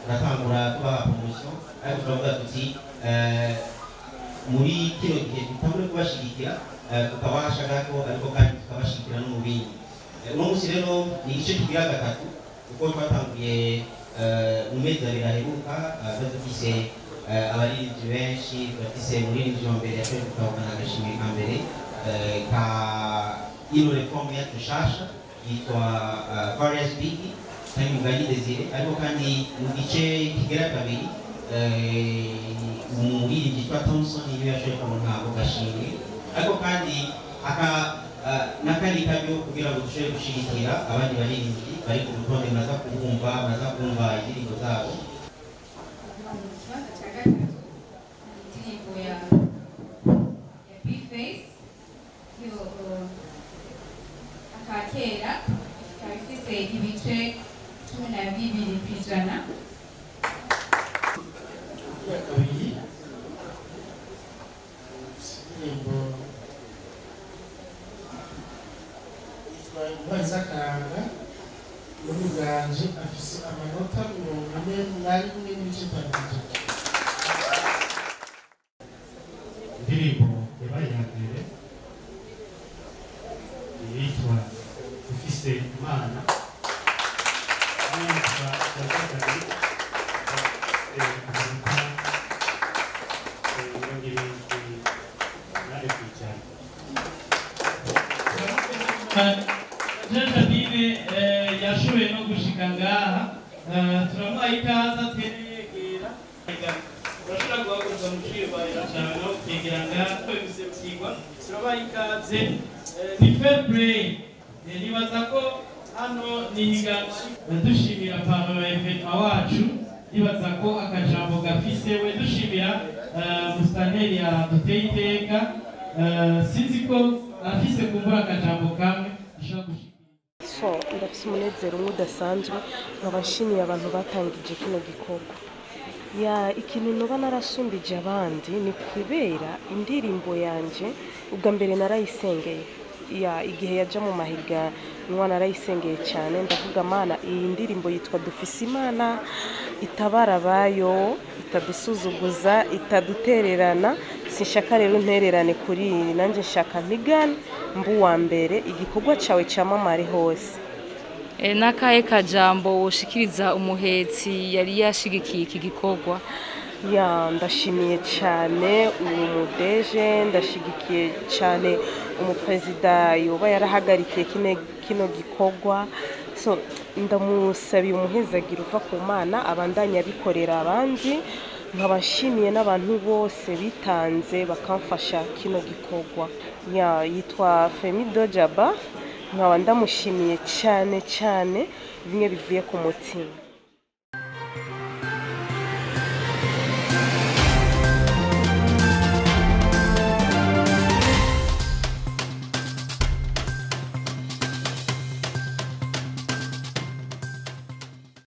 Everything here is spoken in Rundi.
Turatangura tubaha promotion, ariko turavuga tuti muri kino gihe dutangure kubashigikira tukabasha gato, ariko kandi tukabashigikira no mu bindi. Uno munsi rero ni igice kigira gatatu, kuko twatanguye mu mezi 2 aheruka. Dufise abaririmbyi benshi. Turafise umuririmbyi wa mbere yashoboye gutahukana agashimwe ka mbere ka ino réforme yacu nshasha, yitwa Farious Biggie kandi Mugani Desire. Ariko kandi mu gice kigera kabiri, umuririmbyi yitwa Thompson niwe yashoboye kuronka ako gashimwe. Ariko kandi aka n'akandi karyo kugira ngo dushobore gushigikira abandi baririmbyi bari ku rutonde, muraza kumva indirimbo zabo. Ikibanza cya gatatu, indirimbo ya Bface yo akakera, ikaba ifise ibice 12%. Ya kabiri, indirimbo yitwa Intwari z'Akaranga muri Uganje, afise amanota 41.5%. Indirimbo yabaye iya mbere yitwa Dufise Imana, n'iyitwa ya kabiri ifise amanota 74%. Jean Jadine yashoboye no gushika ngaha. Turamuha ikaze, atere yegera. Urashobora guhaguruka mu ciyubahiro cawe no kwegera ngaha biserukirwa. Turabaha ikaze. Ni fair play. Nibaza ko hano ni higanwa. Dushimira parrain wa événement wacu, nibaza ko akajambo gafise we. Dushimira musitanteri yaduteye iteka. Sinzi ko afise kumbura akajambo kamwe ashobora gushikira. So ndafise umunezero umwe udasanzwe, nkaba nshimiye abantu batangije kino gikorwa. Ya, ikintu noba narasumbije abandi ni kubera indirimbo yanje ubwa mbere narayisengeye. Ya, igihe yaja mu mahiganwa narayisengeye cyane, ndavuga: "Mana, iyi ndirimbo yitwa Dufise Imana itabara abayo, itadusuzuguza, itadutererana. Sinshaka rero intererane kuri iyi, nanjye nshaka mpigane mbu wa mbere, igikorwa cyawe cyamamare hose." N'akahe kajambo woshikiriza umuhetsi yari yashigikiye iki gikorwa? Ya, ndashimiye cyane uwo mudeje, ndashigikiye cyane umuperezida yoba yarahagarikiye kino gikorwa. So ndamusabiye umuhezagiro uva ku Mana, abandanya abikorera abandi. Nkaba nshimiye n'abantu bose bitanze bakamfasha kino gikorwa. Ya, yitwa Femido Jaba, nkaba ndamushimiye cyane cyane bimwe bivuye ku mutima.